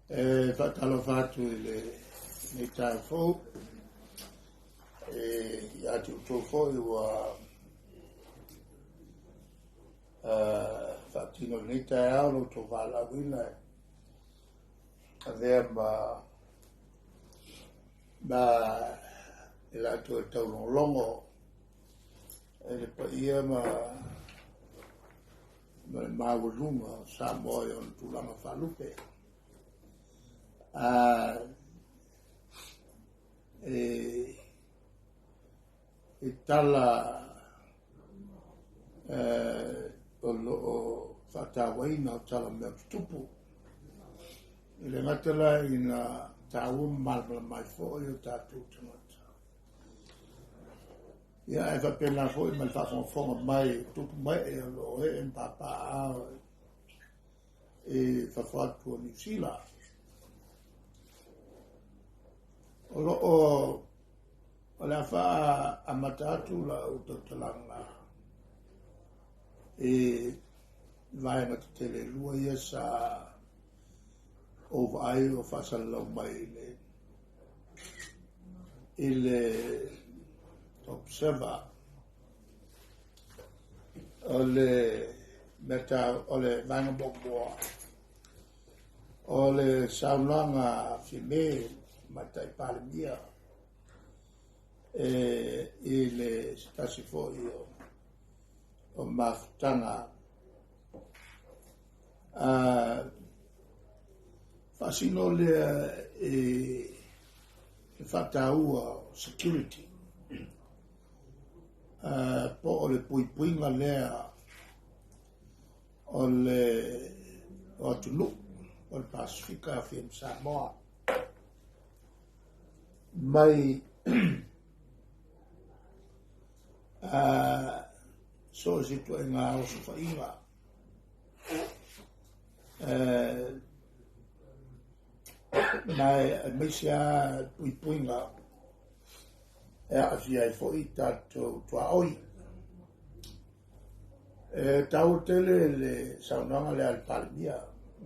E faatalofa atu i lenei taeao fou e ia te outou foi ua faatino i lenei taeao lo outou valaauina e avea ma ma i latou e taulogologo i le paia ma ma le maualuga o Samoa i ona tulaga faalupe. E tala o lo o faatauaina o tala o mea tutupu. E le gata la ina taua ma malamalama ai foi o tatou tagata. Ia, ae faapena foi ma le faafogafoga mai o tupu ma ee o lo o ee ma papaaao i fafo atu o Niu Sila. O lo o o le a faaamata atu lau tautalaga i vaega tetele e lua ia sa ou vaai o faasalalau mai i le Observer. O le mea tau, o le vaega muamua, o le saunoaga a Fiame Tamaitai Palemia e, i le se tasi foi o mafutaga a faasino lea i le faataua o security po o le puipuiga lea o le o atunuu o le Pasefika aofia ma Samoa mai so o se ituaiga osofaiga ma aemaise lava puipuiga e aafia ai foi tatou tuaoi. E taua tele le saunoaga lea a le Palemia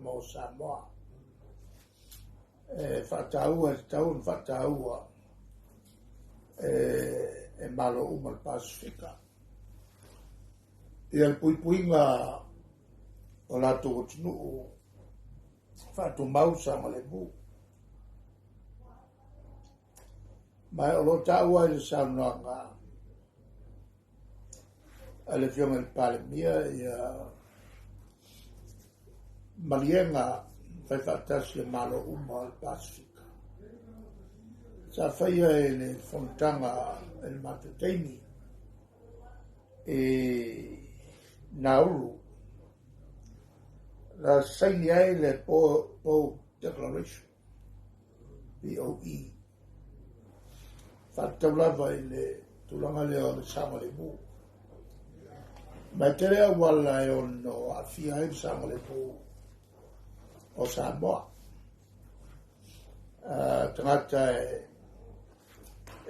mo Samoa. E faataua, e tatau ona faataua e Malo uma o le Pasefika ia le puipuiga o latou atunuu faatumau saogalemu. Ma o lo o taua i le saunoaga a le Afioga i le Palemia ia maliega fai faatasi a Malo uma o le Pasefika. Sa faia e le fonotaga i le matou taimi i Nauru, na saini ai le Pou Declaration, POE, faatatau lava i le tulaga lea o le saogalemu. Ma e tele auala e ono aafia ai le saogalemu o Samoa. Tagata e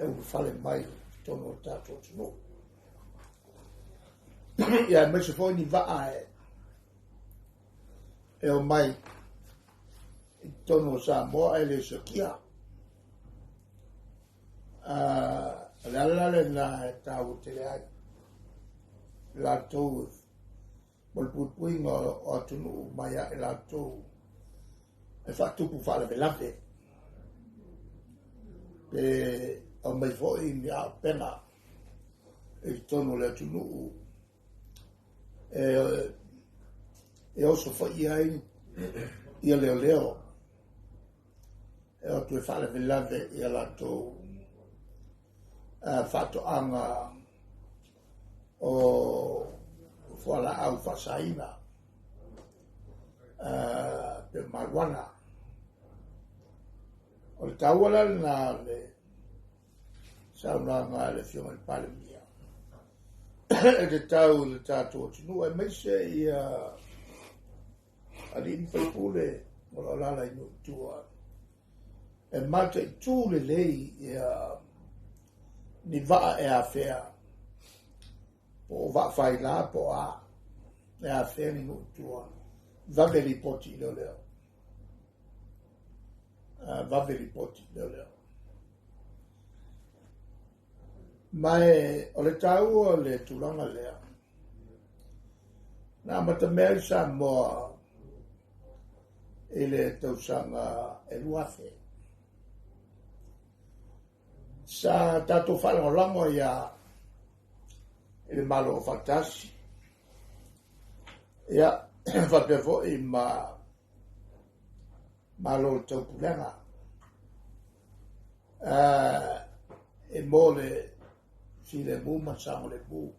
ulufale mai i totonu o le tatou atunuu. Ia, aemaise foi ni vaa e omai i totonu o Samoa ae le siakia. O le ala lena e taua tele ai latou mo le puipuiga o atunuu mai ia i latou e faatupu faalavelave pe aumai foi ni auupega i totonu o le atunuu e osofaia ai ia leoleo e o atu e faalavelave ia latou faatoaga o fualaau faasaina pe marijuana. O le taua la lena o le saunoaga a le Afioga i le Palemia e tatau i le tatou atunuu aemaise ia alii ma faipule o lo o alaala i nuu i tua e mataitu lelei ia ni vaa e afea po o vaa faila po o a e afea ni nuu i tua, vave lipoti i leoleo. vave lipoti leoleo. Ma e o le taua o le tulaga lea, na amatamea ai Samoa i le tausaga e 2000. Sa tatou faalagolago ai lava i le Malo Aufaatasi, ia, faapea foi ma Malo o le Taupulega e mo le filemu ma le saogalemu.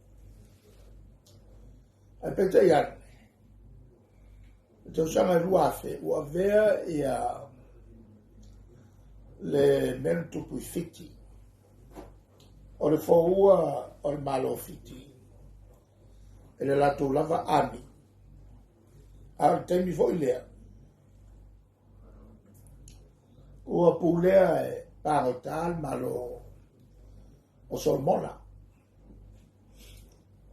Ae peitai ane, i le tausaga e 2000 ua avea ia le mea na tupu i Fiti, o le foua o le Malo o Fiti e le latou lava army, a o le taimi foi lea ua pulea e pagota le Malo o Solomona.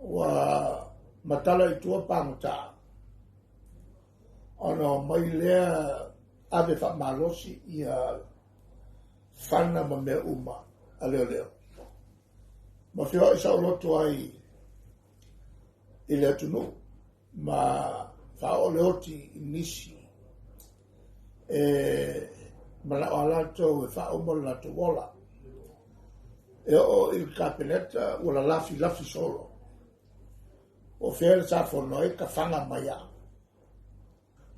Ua matala i tua pagota ona omai lea ave faamalosi ia fana ma mea uma a leoleo ma feoai saoloto ai i le atunuu ma faaoo le oti i nisi e manao a latou e faauma le latou ola. E oo i le Kapeneta ua lalafilafi solo. O fea le sa fono ai ka faga mai a.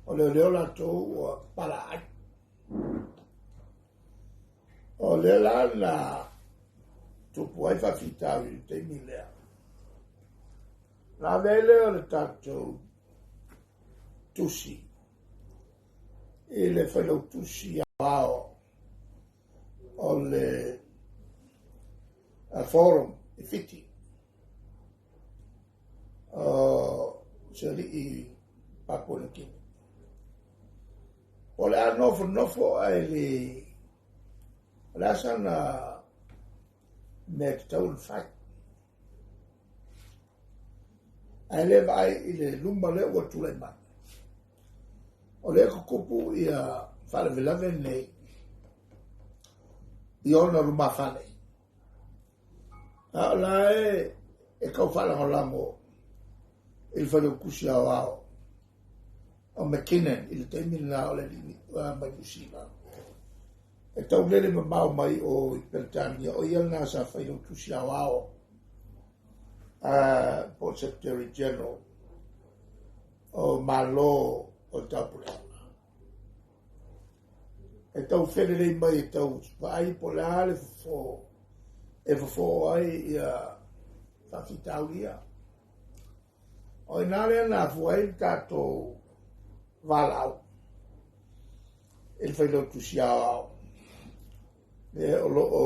O leoleo latou ua palaai. O lea la na tupu ai faafitauli i le taimi lea. Na ave ai lea o le tatou tusi i le Failautusi Aoao o le Forum i Fiti, o se alii Papua New Guinea. O le a nofonofo ae le o le a sana mea e tatau ona fai. Ae le vaai i le luma lea ua tulai mai. O lea e tutupu ia faalavelave nei i ona lumafale. A o la e tau faalagolago i le Failautusi Aoao o McKinnon i le taimi lena o le alii mai Niu Sila e taulele mamao mai o i Peretania, o ia lena sa Failautusi Aoao po o Secretary General o Malo o le Taupulega. E tau felelei mai e tau vaai po o le a le fofo e fofo ai ia faafitauli ia. O i ina lea na afua ai le tatou valaau i le Failautusi Aoao le o lo o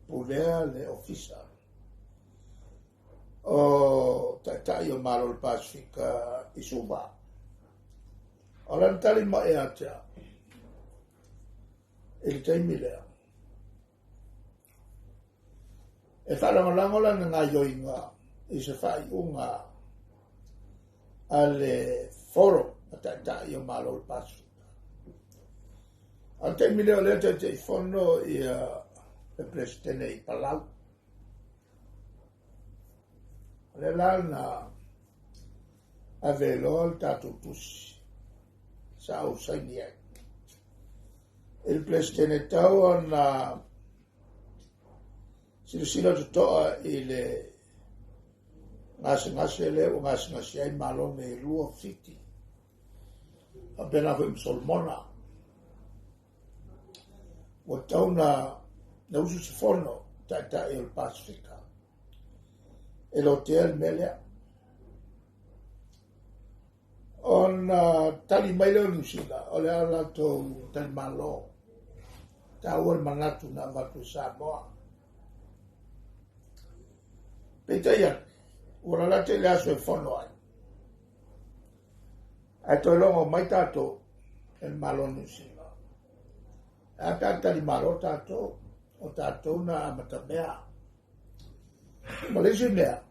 pulea le ofisa o Taitai o Malo o le Pasefika i Suva. O lana tali mai ia te au i le taimi lea, e faalagolago lana gaoioiga i se faaiuga a le Forum a Taitai o Malo o le Pasefika. A o le taimi lea o lea e Taitaifono ia le Peresetene i Palau. O lea la na ave ai loa le tatou tusi sa ou saini ai i le Peresetene tau ona silasila totoa i le gasegase lea ua gasegase ai Malo nei e lua, Fiti faapena foi ma Solomona. Ua tatau na usu se fono Taitai o le Pasefika e lotea le mea lea. Ona tali mai lea o Niu Sila, o le a latou talimalo, taua le manatu na avatu e Samoa. Peitai ane, ua lalata i le aso e fono ai, ae toe logo mai tatou e le Malo o Niu Sila. E a pe a talimalo tatou, o tatou na amatamea. Ma le isi mea,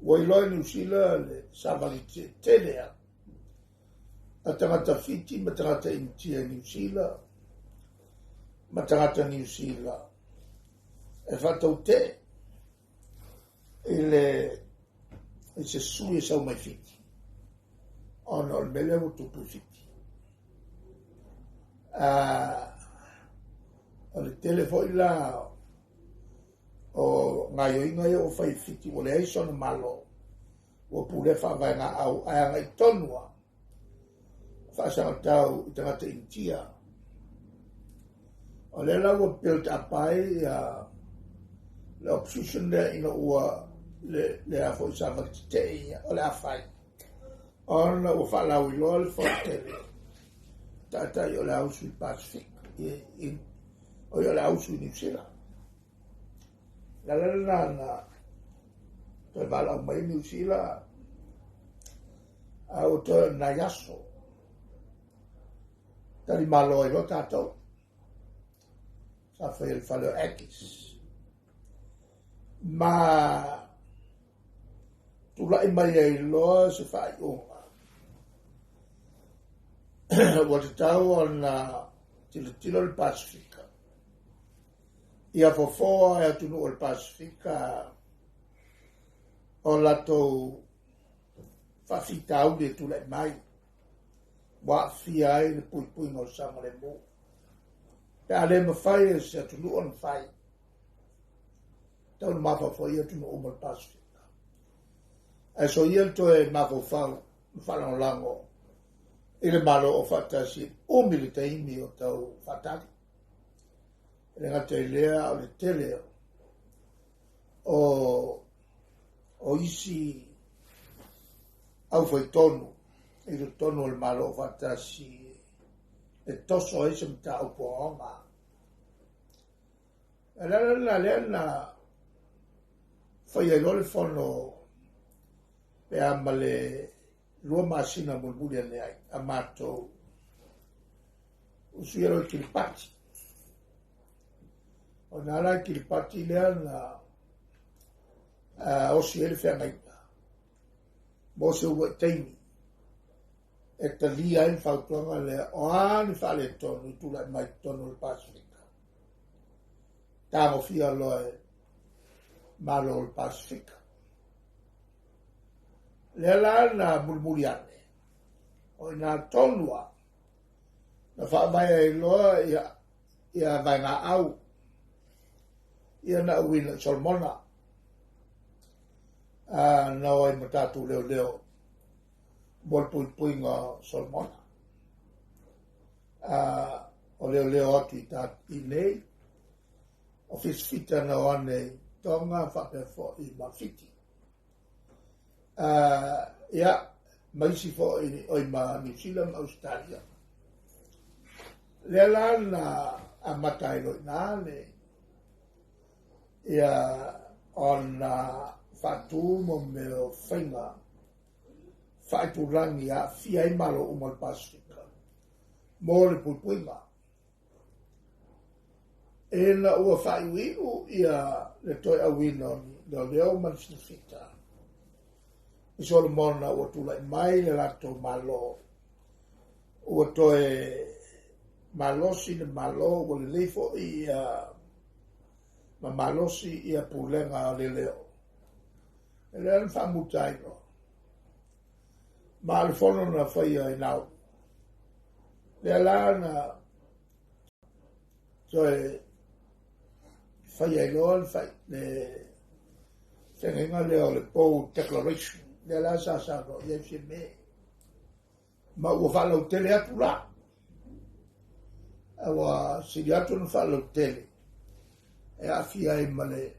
ua iloa e Niu Sila le savali tele a a tagata Fiti ma tagata Initia i Niu Sila ma tagata Niu Sila e faatautee i le i se sui e sau mai Fiti ona o le mea lea ua tupu i Fiti. O le tele foi la o gaoioiga ia ua fai i Fiti ua leai sona Malo, ua pulea faavaegaau ae agai tonu lava faasagatau i tagata Initia. O lea la ua build up ai le opposition lea ina ua le a foi savali tetee ia o le a fai ona ua faalauiloa le fonotele taitai o le ausu i Pacific o le ausu i Niu Sila. Le ala lena na toe valaau mai Niu Sila a ua toe o nai aso tali malo ai loa tatou sa fai e le fale o Aggies ma tulai mai ai loa se faaiuga ua tatau ona tilotilo le Pasefika ia fofoa e atunuu o le Pasefika o latou faafitauli e tulai mai ua aafia ai le puipuiga o le saogalemu. Pe a le mafai e se atunuu ona fai, tau na mafaufau i atunuu uma o le Pasefika. Ae soia le toe mafaufau ma faalagolago i le Malo o faatasi umi le taimi o tau faatali. E le gata i lea, a o le tele o isi aufaitonu i totonu o le Malo o faatasi e toso ai se mataupu ogaoga. O le ala lena lea na fai ai loa le fono pe a ma le 2 masina mulimuli ane ai a matou usuia loa i Kiripati. O nā la i Kiripati lea na osi ai le feagaiga mo se uluai taimi e talia ai le fautuaga lea o a ni faaletonu i tulai mai totonu o le Pasefika. Tagofia loa e Malo o le Pasefika. Lea la na mulimuli ane, o ina tonu lava, na faavae ai loa ia vaegaau, ia na auina i Solomona, na o ai ma tatou leoleo mo le puipuiga o Solomona. O leoleo atu i nei, o Fisifita na o ane i Tonga faapea foi ma Fiti. Ia, ma isi foi oi ma Niu Sila ma Ausetalia. Lea la na amata ai loa i ina le ia ona faatu mo mea o faiga faaitulagi a aafia ai Malo uma o le Pasefika mo le puipuiga. Ina ua faaiuiu ia le toe auina o leoleo ma le Fisifita i Solomona ua tulai mai le latou Malo, ua toe malosi le Malo, ua lelei foi ia ma malosi ia pulega o leoleo. E lea na faamuta ai loa. Ma o le fono na faia i Nauru. Lea la na toe fai ai loa le feagaiga lea o le Bold Declaration. Lea la sa saunoa i ai Fiame. Ma ua faalautele atu la. Ua sili atu ona faalautele e aafia ai ma le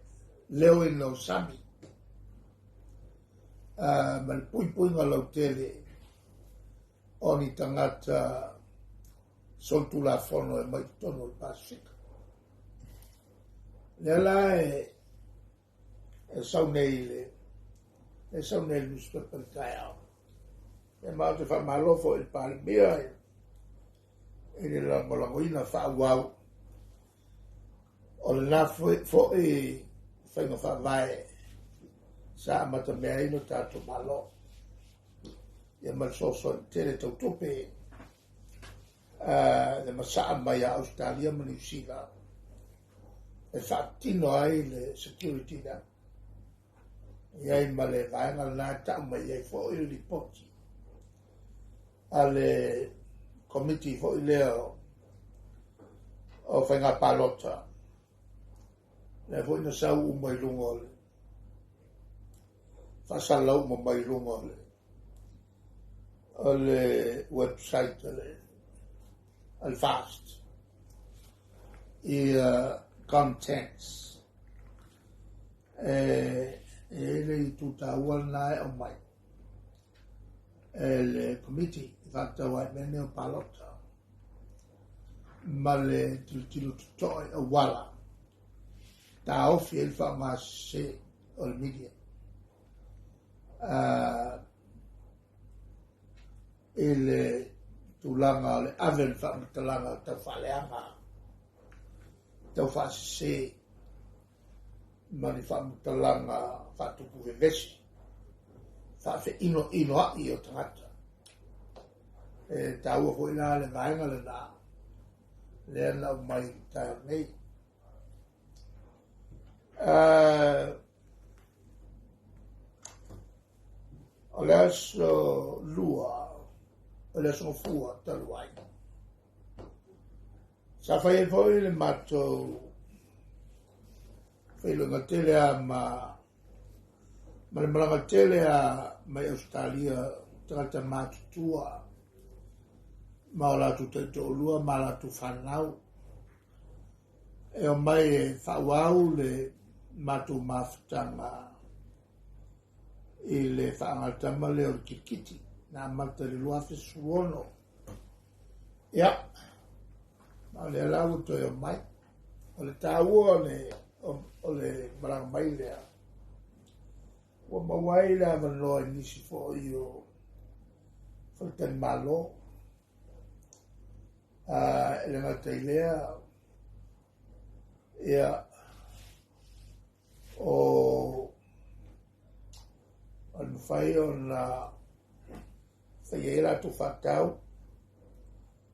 leoina o sami ma le puipuiga lautele o ni tagata solitulafono e mai totonu o le Pasefika. Lea la e sau nei le e sau nei le newspaper i le taeao. E ma ou te faamalo foi i le Palemia i le lagolagoina faaauau o lena foi faiga faavae sa amatamea ai lo tatou Malo. Ia ma le fesoasoani tele tau tupe. le masaa mai a Ausetalia ma Niu Sila e faatino ai le security lea. E i ai ma le vaega lena e tau mai ai foi le lipoti a le komiti foi lea o faiga palota, lea foi na sau uma i luga o le faasalalau uma mai i luga o le website a le FAST ia contents e i ai le itu taua lena e aumai e le komiti e faatatau ai mea nei o palota ma le tilotilo totoa i auala taofi ai le faaaoga sese o le media i le tulaga o le ave o le faamatalaga tau faaleaga, tau faasese ma ni faamatalaga faatupu vevesi, faafeinoinoai o tagata. E taua foi la le vaega lena lea na aumai i le taeao nei. O le aso lua, o le aso Gafua talu ai, sa fai ai foi le matou feiloaiga tele a ma le malaga tele a mai Ausetalia tagata matutua ma o latou taitoalua ma latou fanau e omai e faaauau le matou mafutaga i le faagatama lea o le kirikiti na amata i le 2016. Ia, ma o lea la ua toe omai. O le taua o le malaga mai lea, ua maua ai le avanoa i nisi foi o faletalimalo. E le gata i lea, ia, o le mafai ona fai ai latou faatau,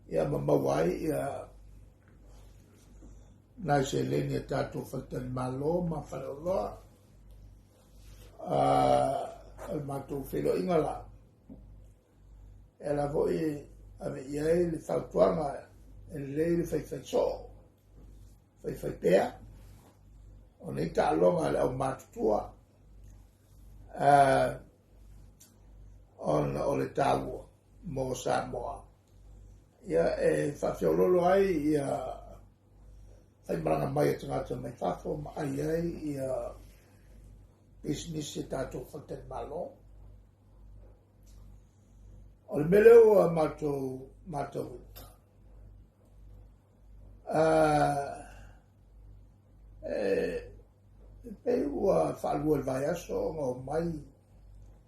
ia ma maua ai ia nai seleni a tatou faletalimalo ma faleoloa. O le matou feiloaiga la, e ala foi ave i ai le fautuaga e lelei le faifai soo, faifai pea, o nei taaloga a le aumatutua, ona o le taua mo Samoa. Ia e faafeololo ai ia faimalaga mai a tagata mai fafo ma ai ai ia pisinisi e tatou faletalimalo. O le mea lea ua matou matauina, e pei ua faalua i le vaiaso ona omai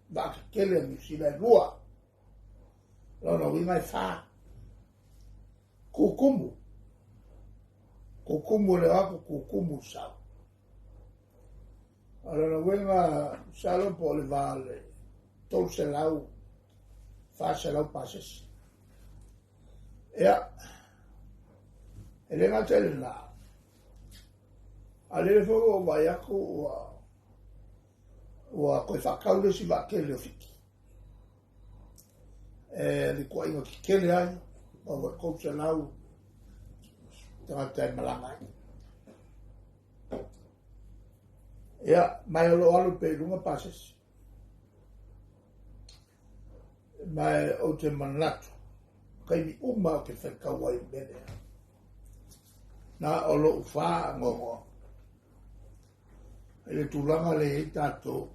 vaa tetele a Niu Sila e lua. Lona uiga e fa. Kukumu. Kukumu le o atu, kukumu le sau. O lona uiga, masalo po o le va o le 300, 400 pasese. Ia, e le gata i lena, a lele foi ua ou vaai atu ua toe faatau le isi vaatele o Fiti. E le tuuaiga tetele ai, ua 300 tagata e malaga ai. Ia, mai o lo alu pe i luga pasese. Ma ou te manatu, taimi uma ou te faitau ai i le mea lea. Na o lou faanoanoa i le tulaga lea e i ai tatou,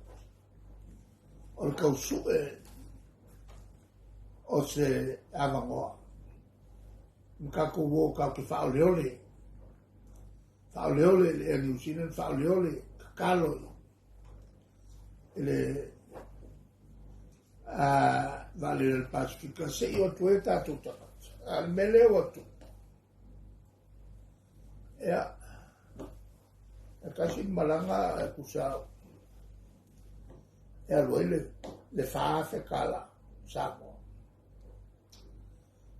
o le tausue o se avanoa. Ma tatou o tatou te faaoleole, faaoleole i le Air New Zealand, faaoleole, tatalo i le vaalele o le Pasefika, se i o atu ai tatou tagata. A o le mea lea ua tupu, ia, e tasi le malaga e tusa e alu ai le $4,000 Samoa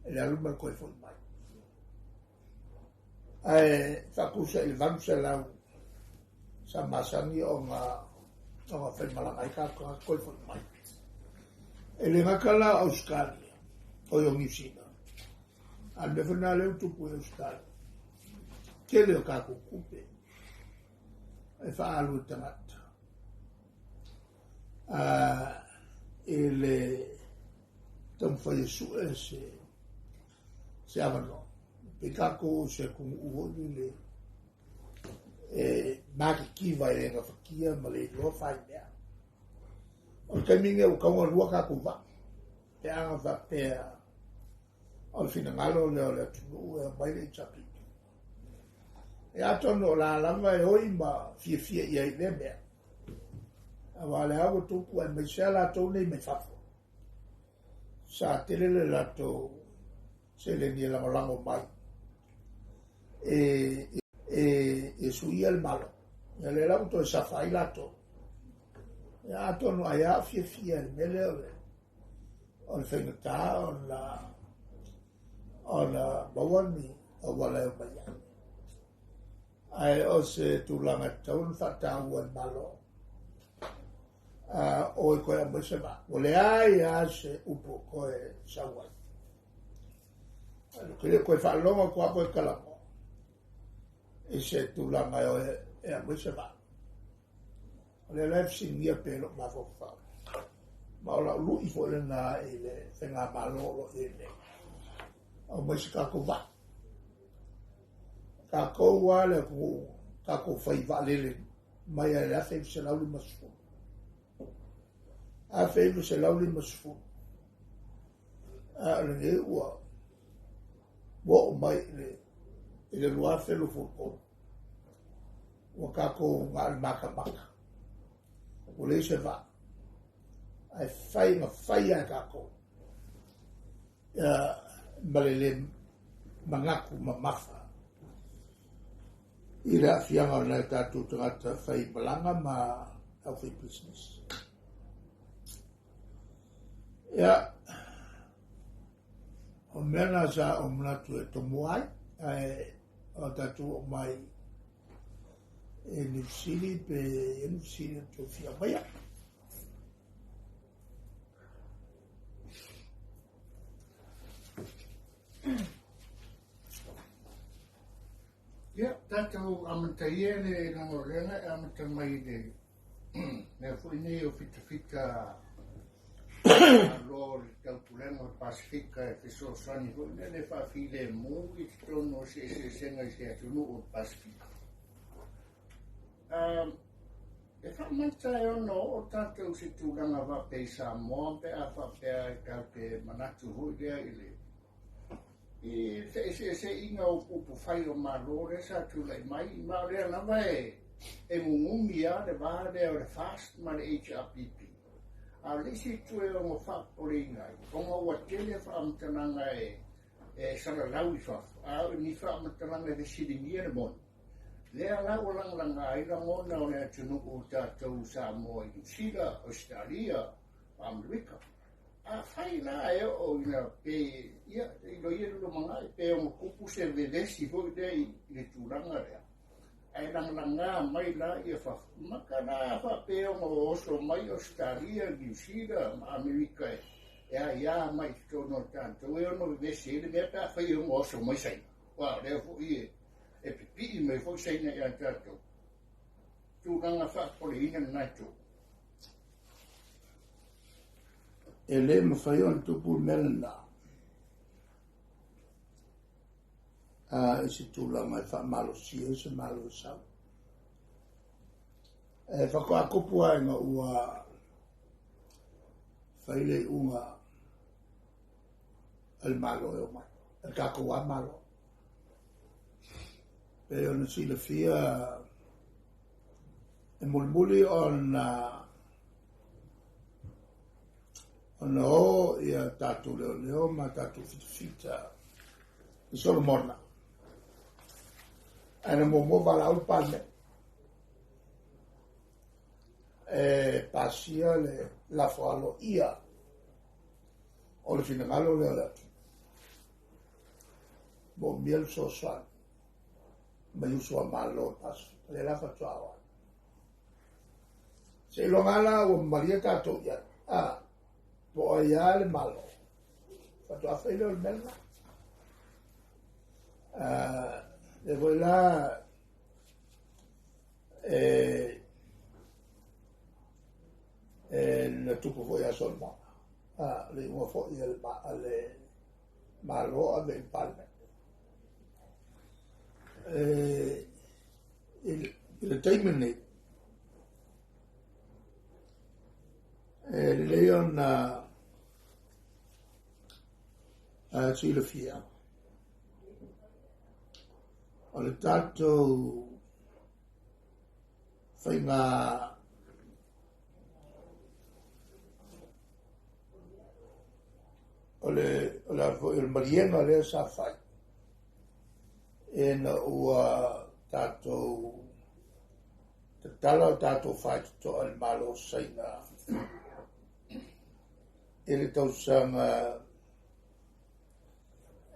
e le alu ma le toe foi mai. Ae faatusa i le 800 sa masani ona faimalaga ai tatou tagata toe foi mai. E le gata la o Ausetalia, oi o Niu Sila, a o le mea foi lena lea ua tupu i Ausetalia, tele o tatou tupe e faaalu e tagata i le taumafai e sue se avanoa. Pei tatou o se atunuu foi lele e matitiva e le gafatia ma le iloa fai mea. O le taimi lenei ua tatau ona lua tatou vaa, pe ana faapea o le finagalo lea o le atunuu e omai le HRPP. Ia atonu o la lava e oi ma fiafia i ai i lea mea, aua o lea ua tupu aemaise lava latou nei mai fafo. Sa tele le latou seleni e lagolago mai e suia le Malo. Ia lea la ua toe safa ai latou. Ia atonu ai lava o fiafia i le mea lea o le faigata ona maua ni auala e omai ai. Ae o se tulaga e tatau ona faataua e le Malo, o e toe aumai se vaa. Ua leai lava se upu o toe sau ai. Ou te le toe faalogo atu lava toe talanoa i se tulaga e o e aumai se vaa. O lea la e fesiligia pea i lou mafaufau, ma o lau lui foi lena i le faigamalo o lo o i ai nei, aumai se tatou vaa. Tatou lava le atunuu, tatou fai vaalele mai lava i le 1950. 1950, a o lenei ua oo mai i le 2023, ua tatou na o le matamata, ua leai se vaa, ae fai na fai lava e tatou ma le le manatu mamafa i le aafiaga o nai o tatou tagata faimalaga ma aufaipisinisi. Ia, o mea na sa ou manatu e tomua ai, ae o tatou oo mai i Niu Sili pe i Niu Sili o tou fia aumaia. Ia, tatou amataia le lagolena e amata mai le mea foi nei o fitafita Malo o le Taupulega o le Pasefika e fesoasoani foi lea le faafilemu i totonu o se eseesega i se atunuu o le Pasefika. E faamata e ono oo tatou i se tulaga faapea i Samoa pe a faapea e tatou te manatu foi lea i le i feeseeseaiga o upufai o Malo lea sa tulai mai, ma o lea lava e gugumi lava le va lea o le FAST ma le HRPP. A o le isi itu e ono faapopoleina ai, ona ua tele faamatalaga e salalau i fafo, a o ni faamatalaga e fesiligia le moni, lea la ua lagalaga ai lagona o le atunuu o tatou Samoa i Niu Sila, Ausetalia, Amerika. Afai la e oo ina pe, ia, iloia le lumanai, pe ono tupu se vevesi foi lea i le tulaga lea, ae lagalaga mai la ia fafo, maka la faapea ono oso mai Ausetalia, Niu Sila ma Amerika e aiā mai i totonu o tatou, e ono vevesi ai le mea pe afai e ono oso mai Saina. Aua o lea foi e pipii mai foi Saina ia tatou. Tulaga faapopoleina lena itu. E le mafai ona tupu le mea lena i se tulaga e faamalosia ai se Malo e sau. E faatoa tupu lava ina ua fai le iuga a le Malo e omai, a le tatou lava Malo. Pei ona silafia e mulimuli ona o ia tatou leoleo ma tatou fitafita i Solomona. Ae na muamua valaau le Palemene e pasia le lafo aloaia o le finagalo lea o le atunuu. Moomia le fesoasoani. mai uso a Malo o le Pasefika, lea la faatoa o ai. Seiloga lava la ua malie tatou i ai, a, po o ai lava le Malo, faatoa fai lea o le mea lena. Lea foi la e na tupu foi ia Solomona, le iuga foi a le Malo ave i le Palemene. I le taimi lenei, e lelei ona silafia o le tatou faiga o le o le foi o le maliega lea sa fai ina ua tatou tatala o tatou faitotoa i le Malo o Saina i le tausaga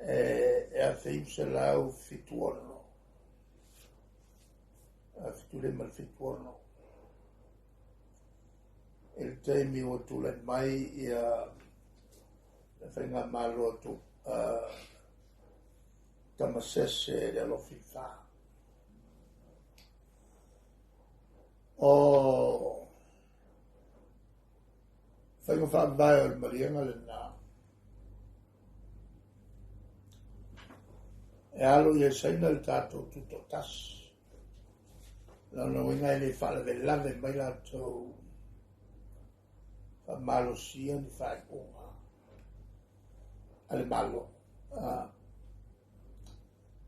e 1976, 1975, i le taimi ua tulai mai ia le faigamalo a Tamasese le Alofi Fa. O faiga faavae o le maliega lena, e alo i ai Saina le tatou tutoatasi. Lona uiga e le faalavelave mai latou faamalosia ni faaiuga a le Malo.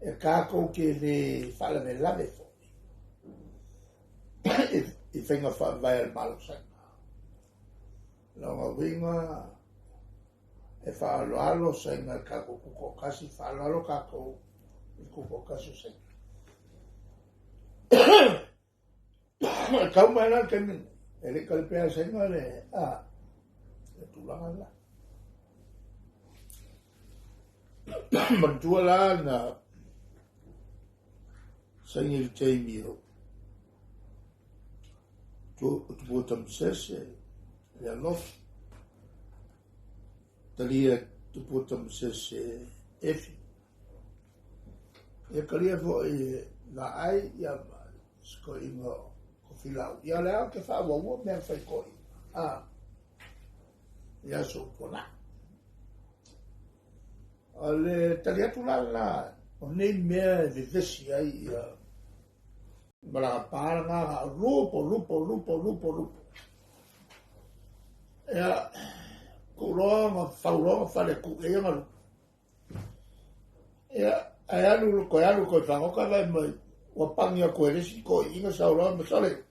E tatou te le faalavelave foi i faiga faavae a le Malo Saina. Lona uiga e faaaloalo Saina i le tatou tutoatasi, faaaloalo tatou i le tutoatasi o Saina. E tau mai la le taimi lenei, e le i talipea e Saina le tulaga lena. Manatua la na saini i le taimi o Tupua Tamasese, le alofi, talia Tupua Tamasese Efi. Ia talia foi vaai ia ma sikoiga o Filau. Ia lea o te faaauaua mea fai koiga. Ia so tuanai. O le tali atu la lena, o nei mea e vevesi ai ia malaga pālanga na o lupo, lupo, lupo, lupo, lupo. Ia, kuloa ma fauloa ma fale ku e ia lupo. Ia, ae alu koe alu koe fagota vai mai, ua pangi aku e le isi toeaiina sau loa ma sole.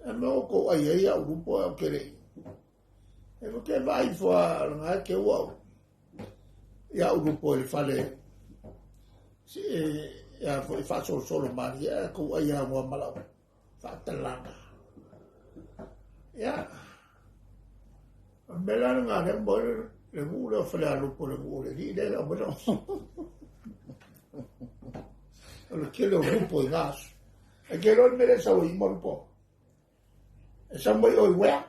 E mea ua tou ai ai au lupo au ke lei. E ko te vaai ifo a langa e te ua au. Ia au lupo i le fale si e a foi faasolosolo malie ae tou ai a ngoa ma lau faatalaga. Ia, o le mea la lena lea mo le nuu lea o Falealupo, le nuu o le alii lea e aumai lau. O le tele o lupo i na aso. Ae te iloa le mea lea e sau ai uma lupo. E sau mai oi uea.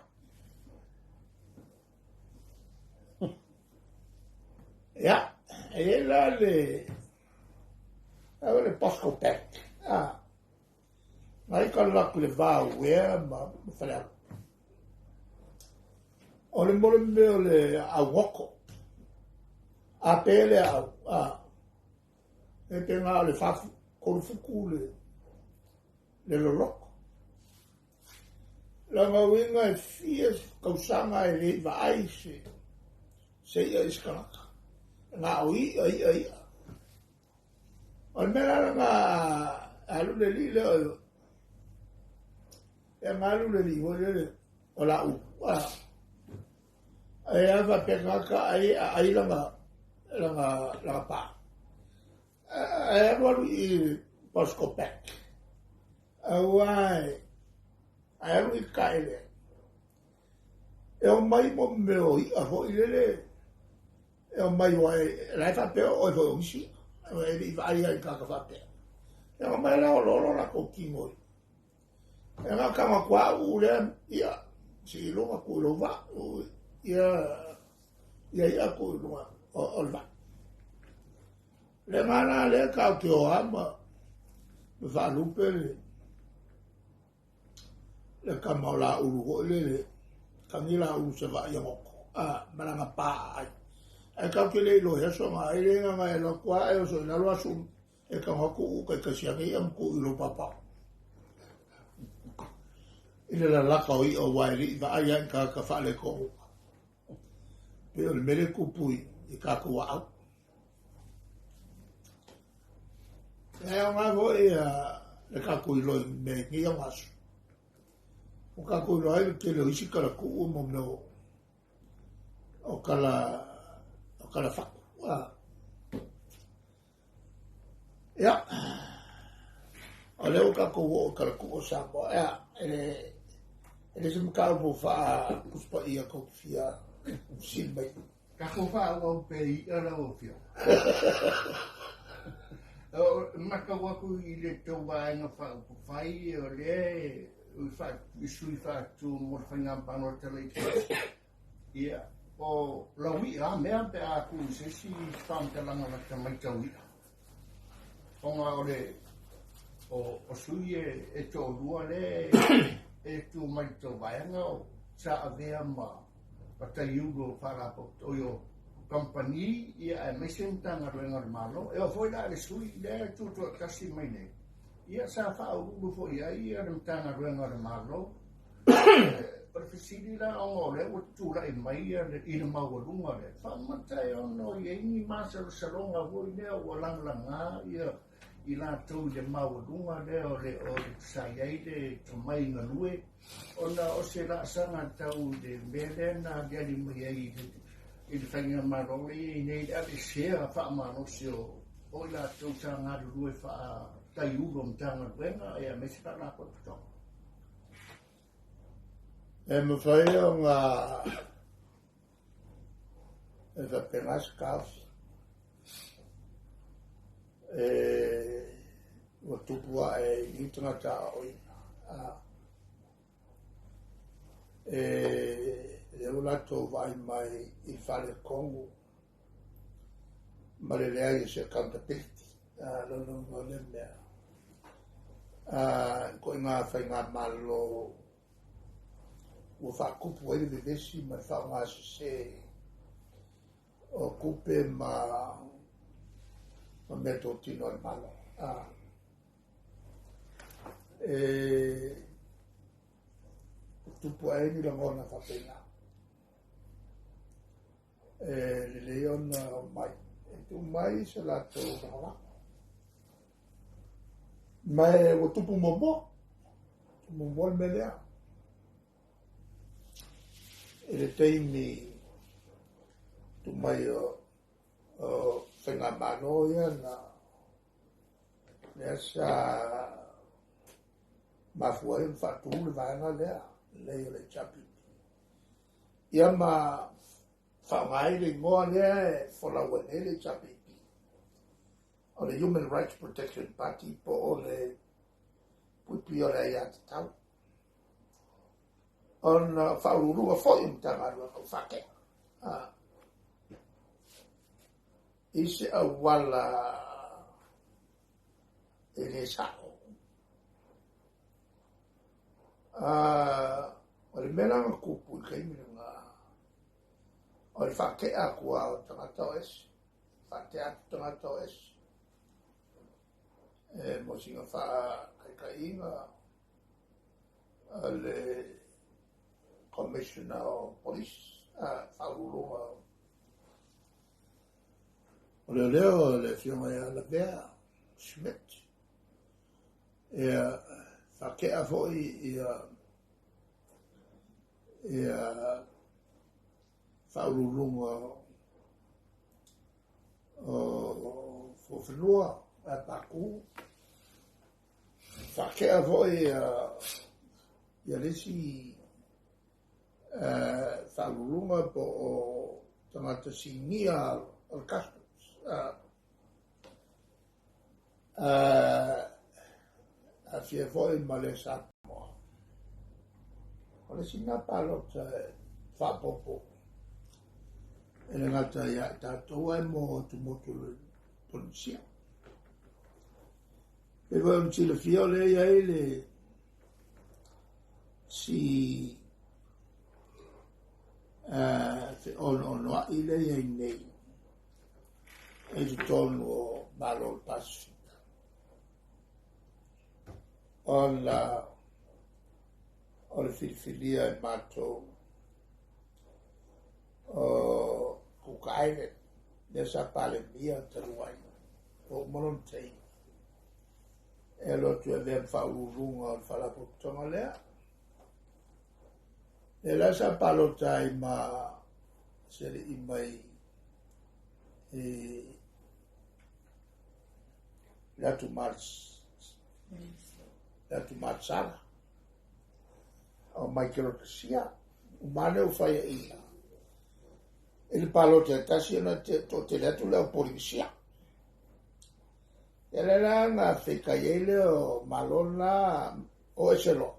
Ia, e i ai la le, le Bosco Bank. Ah, nai ka laku le va uea ma Falealupo. O le mo le mea o le auoko. A pe le au, a. E pe ngā o le whafu, kolufuku le, le loloko. Lona uiga e fia tausaga e le i vaai se se i'a i se tagata. Na o i'a, i'a, i'a. O le mea la lena a alu le alii lea o ia na alu le alii foi lele o la upu. A, e a faapea tagata ai a ai lana lana lana pā. Ae alu alu i Bosco Bank. Aua ae alu i kaele. E o mai mo mea o i'a foi lele. E o mai o e la e faapea o e foi o isi. E le i vaai ai i tagata faapea. E aga mai la o lolo lakou tino i. E aga kanga kua u lea ia si i luga ku i lou vaa ia ia ia ku i luga o le vaa. Le ngana lea kau te o ama ma faalupe le le kama o Laulu foi lele, tagi Laulu Savaii ia goto, a, malaga pa ai. Ae kau te le iloa i aso ga ai le gaga e alu atu a e oso i lalo asu e tago atu uu taitasi ane i'a ma tuu i lou paopao. I le lalata o i'a aua e le i vaai a i tagata faaletonu. Pei o le mea lea e tupu i tatou aau. E aoga foi le tatou iloa i mea i nei aso. Ua tatou iloa ai le tele o isi talatuu ma mea o tala o tala fatu. Ia, o lea ua tatou oo i talatuu o Samoa. Ia, e le se mataupu faa-Tusi Paia tou te fia fesili mai. Tatou faaauau pea i i'a lau Afioga. Matau atu i le tou Vaega Faaupufai o lea e sui faatu mo le faiga palota laitiiti. Ia, o lau i'a a mea pe a tuu i se isi faamatalaga lata mai tau i'a. Ona o le o sui e toalua lea e tu mai i le tou vaega o sa avea ma taiulu o faalapotopotoga o kamupani ia aemaise Matagaluega a le Malo. E oo foi la i le sui lea e tutoatasi mai nei, ia sa faauluulu foi i ai le Matagaluega a le Malo. O le fesili la ona o lea ua tulai mai i le maualuga lea, faamata e ono i ai ni masalosaloga foi lea ua lagalaga ia i latou i le maualuga lea o le o le sa i ai le tomai galue ona o se laasaga tau i le mea lea na aliali mai ai i le faigamalo lea i nei le aveesea faamalosi o i latou sa galulue faataiulu o Matagaluega aemaise Faalapotopotoga. E mafai ona e faapena se taofi. E ua tupu ae i tagata aoaoina. E lea ua latou vaai mai i faaletonu ma le leai o se accountability. Lona uiga o lea mea, ituaiga faigamalo ua faatupu ai le vevesi ma le faaaoga sese o tupe ma mea totino a le Malo. E tupu ae ai ni lagona faapena. E lelei ona omai e tuu mai se latou lagolago. Ma e ua tupu muamua, tupu muamua le mea lea. I le taimi tuu mai o faigamalo ia na lea sa mafua ai ona faatu le vaega lea, lea o le HRPP. Ia ma faaaoga ai le igoa lea e folau ai nei le HRPP, o le Human Rights Protection Party po o le puipuia o le aiatatau. Ona faauluuluga foi o Matagaluega o faatea i se auala e le sa'o. O le mea la na tupu i le taimi lena, o le faatea atu lava o tagata o ese, faatea atu tagata o ese, e mo sina faataitaiga, le Commissioner o Police, Faauluuluga o Leoleo, le Afioga ia Lavea Schmidt. Ia, faatea foi ia faauluuluga o Fuafanua a Paku. Faatea foi ia le isi faauluuluga po o tagata sinia o le Customs. aafia foi ma le Samoa. O le isi lena palota e faaopoopo e le gata ia i tatou ae mo atumotu o le Polenisia. Pei foi ona silafia o lea e i ai le si feono'onoa'i lea e i ai nei i totonu o Malo o le Pasefika ona o le filifilia e matou o Cook Island lea sa Palemia talu ai ua uma lona taimi e alu atu e avea ma faauluuluga o le Faalapotopotoga lea. Lea la sa palota ai ma se alii mai i le atu le atu Malesala o Maikelonasia. Uma ane ua faiaina i le palota e tasi ona toatele atu le au Polinisia. Ia lea la na feitai ai lea o Malo na o ese loa.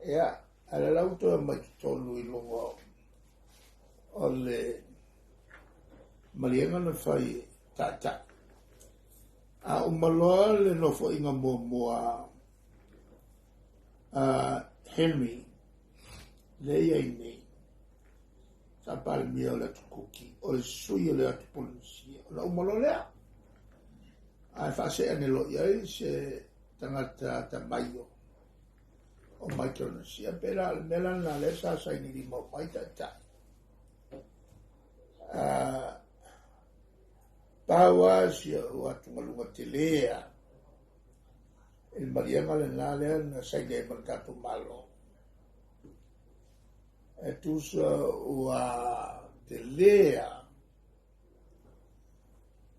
Ia, a o lea la ua toe omai totonu i luga o le maliega na fai e taitai. A uma loa le nofoaiga muamua a Henry, lea e i ai nei, sa Palemia o le Atu Kuki, o le sui o le Atu Polenisia, ona uma loa lea. Ae faasee ane loa i ai se tagata atamai o Micronesia. Pei la o le mea la lena lea sa saini lima uma ai taitai. Pau lava si ou atugaluga tele lava i le maliega lena lea na saini ai ma le tatou Malo. E tusa ua tele lava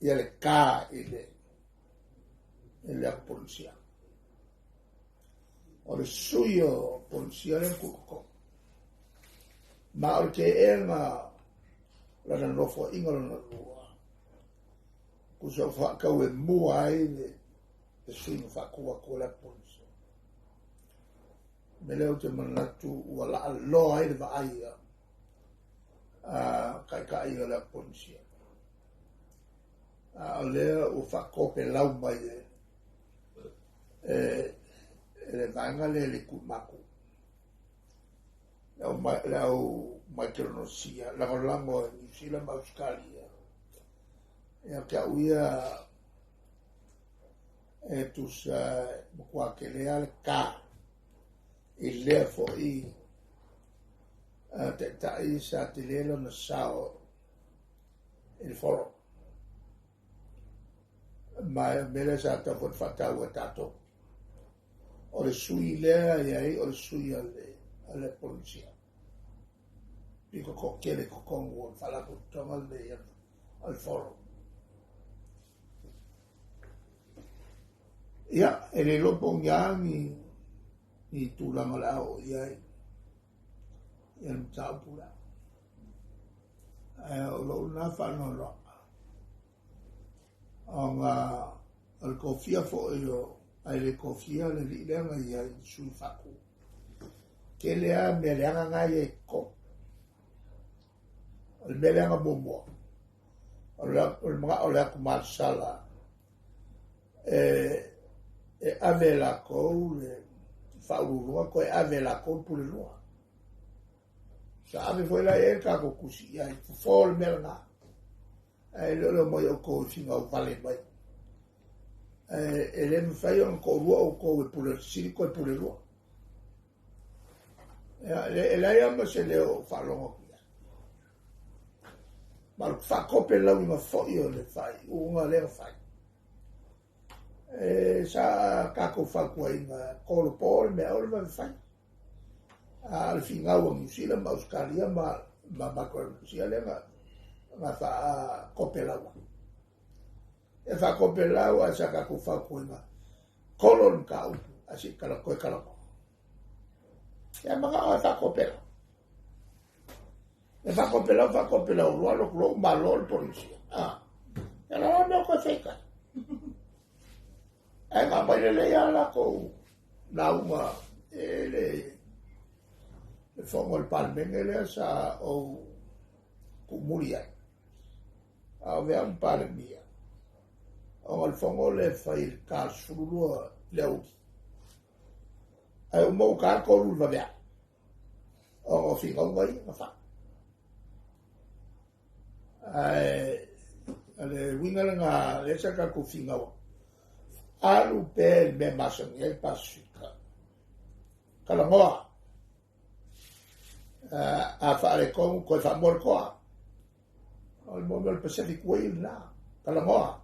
ia le ka i le i le atu Polenisia. O le sui o Polenisia lea na tuukoko. Ma o le teena lana nofoaiga lona lua, tusa ua faatauemua ai le sui na faatu atu e le atu Polenisia. O le mea lea ou te manatu ua laaloa ai le vaai a taitai o le atu Polenisia. A o lea ua faatopelau mai e le vaega lea le itu matou. Le au Maikelonosia, lagolago e Niu Sila ma Ausetalia. Ia te au ia e tusa matua tele lava le ta i lea foi taitai sa tele lona sao i le forum. Ma o le mea lea sa tatau foi ona faataua e tatou. O le sui lea e i ai o le sui a le Polenisia. Pito toatele i totonu o le Faalapotopotoga lenei o le Forum. Ia, e le iloa po o ni a ni tulaga o le a oo i ai ia le mataupu lea. Ae o lou lena faanoanoa. Ona o le tofia foi o ae le tofia le alii lea na i ai le sui faatu. Tele lava mea leaga na i ai i totonu. O le mea leaga muamua, o le manao o le atu malesala e ave e latou le faauluuluga toe ave e latou le pule lua. Sa ave foi la i ai le tatou tusi i ai, fofo le mea lena. Ae le o le omai o outou e finau vale mai. E le mafai ona toalua outou e pule sili toe pule lua. E leai lava ma se leo o faalogo atu i ai. Ma o le faatopelauina foi o le faaiuga lea na fai. E, sa tatou fautuaina, tolopo le mea aua le vave fai. A o le finau a Niu Sila ma Ausetalia ma Micronesia lea na faatopelaua. E faatopelau ae sa tatou fautuaina, kolo le mataupu ae se i toe talanoa. Ia manao e faatopelau. E faatopelau, faatopelau loa alu atu loa uma loa le Polenisia. Ia la mea o toe feitai. Ae na aumai lelei lava latou lauga e le fono a le Palemene lea sa ou tuumuli ai, a o avea au ma Palemia, ona o le fono lea e fai i le ta 12 i le aoauli. Ae uma ua ta le 3 i le vaveao, ona o finauga ia na fai. Ae o le uiga lena lea sa tatou finau ai, alu pea i le mea e masani ai le Pasefika, talanoa. A faaletonu toe faamoa le toa. O le mea o le Pacific Way lena, talanoa.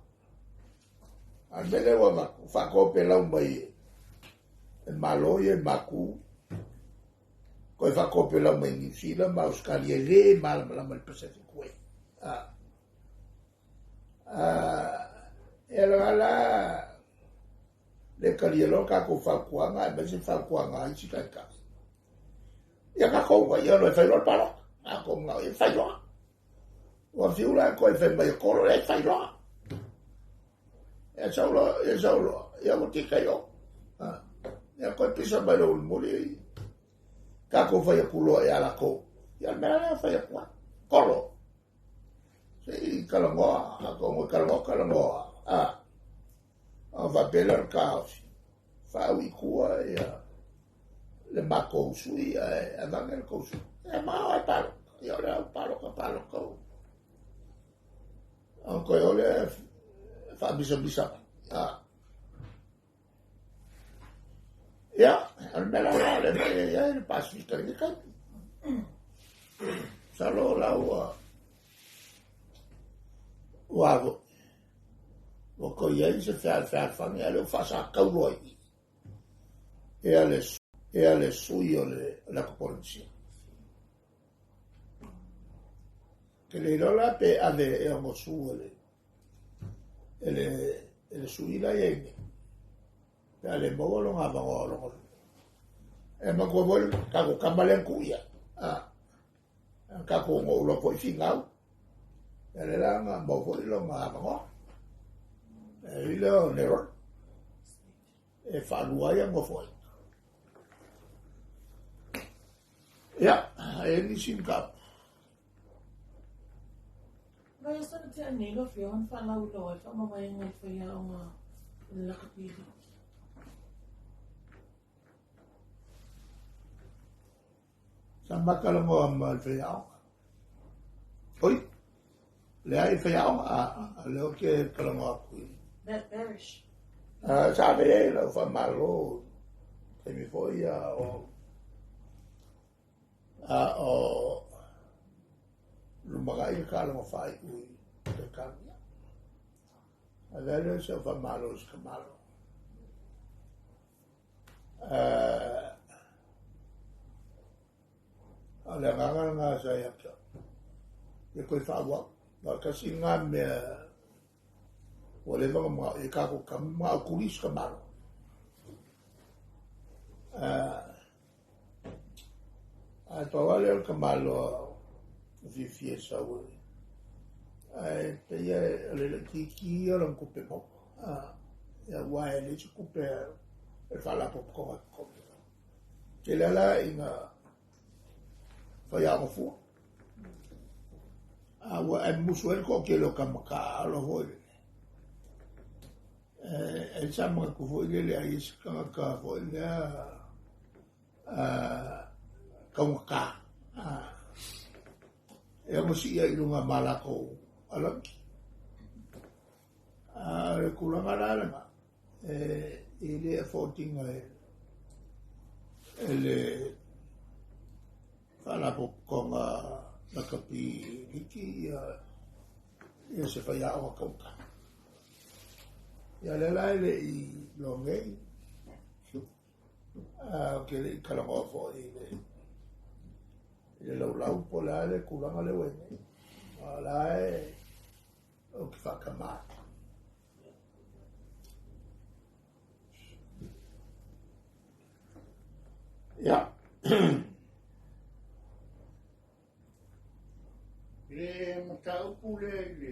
A o le mea lea ua avatu, faatopelau mai e Malo ia e matu, toe faatopelau mai Niu Sila ma Ausetalia e le malamalama i le Pacific Way. E ala la le talia loa tatou fautuaga aemaise fautuaga a isi taitai. Ia tatou ia loa e fai loa le palota. Tatou manao ia fai loa. Ua fiu la e toe fai mai e kolo le fai loa. Ia sau loa, ia sau loa, ia ua tika i o. Ia koe pisa mai le mulimuli, tatou fai atu loa ia latou. Ia le mea lea fai atu ai, kolo. Se i talanoa, atonu e talanoa, talanoa. Ona faapea lea o le taofi, faaui i tua ia le matou sui ae avane le tou sui. E mao e palota. Ia o le au palota, palota o. Ona toe o lea faamisamisa mai. Ia, o le mea la lea o le mea e i ai le Pasefika i lenei taimi. Masalo la ua ua foi ua toe i ai se fealofani a o lea ua faasatau loa i i ia le sui o le atu Polenisia. Ke le iloa la pe ave e ono su e le sui la i ai nei. Pe a le maua lona avanoa o lona lua. E manatua foi le tatou tama lea na tuu ia. Tatou ono ou loa foi finau. Ia lea la na maua foi lona avanoa. E i lea o Neron. E faalua ai nofoaiga. Ia, e i ai nisi mataupu. Vaiaso na tea nei lau Afioga na faalauiloa ai le faamavaega i le faiaoga i le lakapi liki. Sa ma talanoa ma le faiaoga. Oi, leai faiaoga, a lea ou te talanoa atu i... Matt Barish. Sa ave i ai lau faamalo, taimi foi a o a o lumanai le taaloga faaiu i Peretania. Avea lea o si au faamalo i si tamaloa. A o le agaga lena sa ia te au. Ia toe faaauau. Aua tasi lena mea ua leva ona manao i ai tatou tama, manao tuli si tamaloa. Ae pau lava lea o le tamaloa e fiafia e sau e. Ae pei o le laitiiti ia o lana tupe maua. Ia aua e leai se tupe a le Faalapotopotoga e totogi. Tele lava la ina faiaoga fua. A ua ae musu ai le toatele o tama taaalo foi lele. E sa manatu foi lele ai se tagata foi lea taugata. E ono sii ai i luga ma latou alauni. A o le tulaga la lena, e le afford ina e le Faalapotopotoga Lakapi Liki ia se faiaoga taugata. Ia lea la e le i loa nei, a ou te le i talanoa foi i le laulau po o le a le tulaga lea ua i ai nei. A o la e ou te faatama atu. Ia. I le mataupu lea i le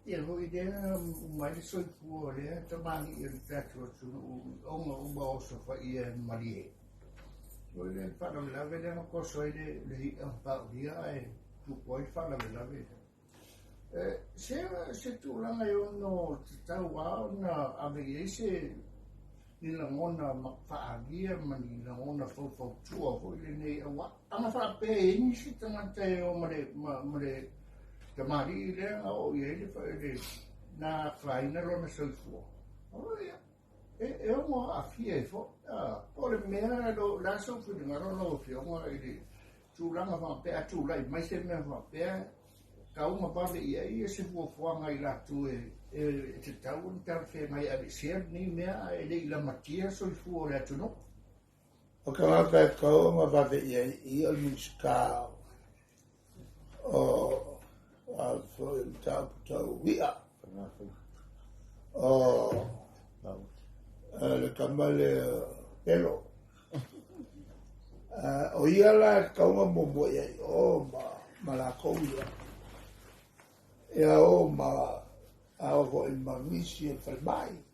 Ia foi lea uma ai le soifua o lea tamalii o le tatou atunuu ona uma osofaia e malie. O le faalavelave lea na toso ai le i'a ma paulia ae tupu ai le faalavelave lea. Se tulaga e ono tatau lava ona ave i ai se ni lagona faaalia ma ni lagona faufautua foi lenei, aua ana faapea e i ai nisi tagata e o ma le, ma le tamalii lea na oo i ai le na afaina lona soifua, ia, e ono aafia ai foi. Po o le mea, o le a sou finagalo lau Afioga i le tulaga faapea, a tulai mai se mea faapea, tatau ona vave i ai se fuafuaga i latou e tatau ona talafeagai e aveesea lenei mea ae le i lamatia soifua o le atunuu? O tagata e tatau ona vave i ai i o le Minisita o a foi mataupu tau i'a o le tama lea Pelo. O ia la e tatau ona muamua i ai o ma latou ia. Ia o ma a o foi ma nisi o le falemai.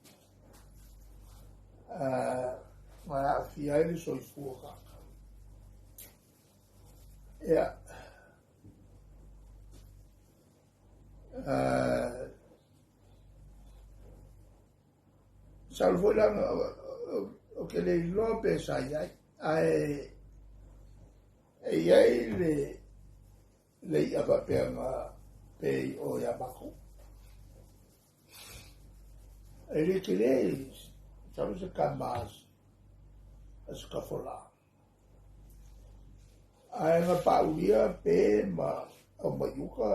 Ma aafia ai le soifua o tagata. Ia. Masalo foi la ou te le iloa pe sa i ai, ae e i ai le i'a faapea na pe i o ia matou. E le tele, masalo se kama a se kafolā. Ae na paulia pe ma aumai i uka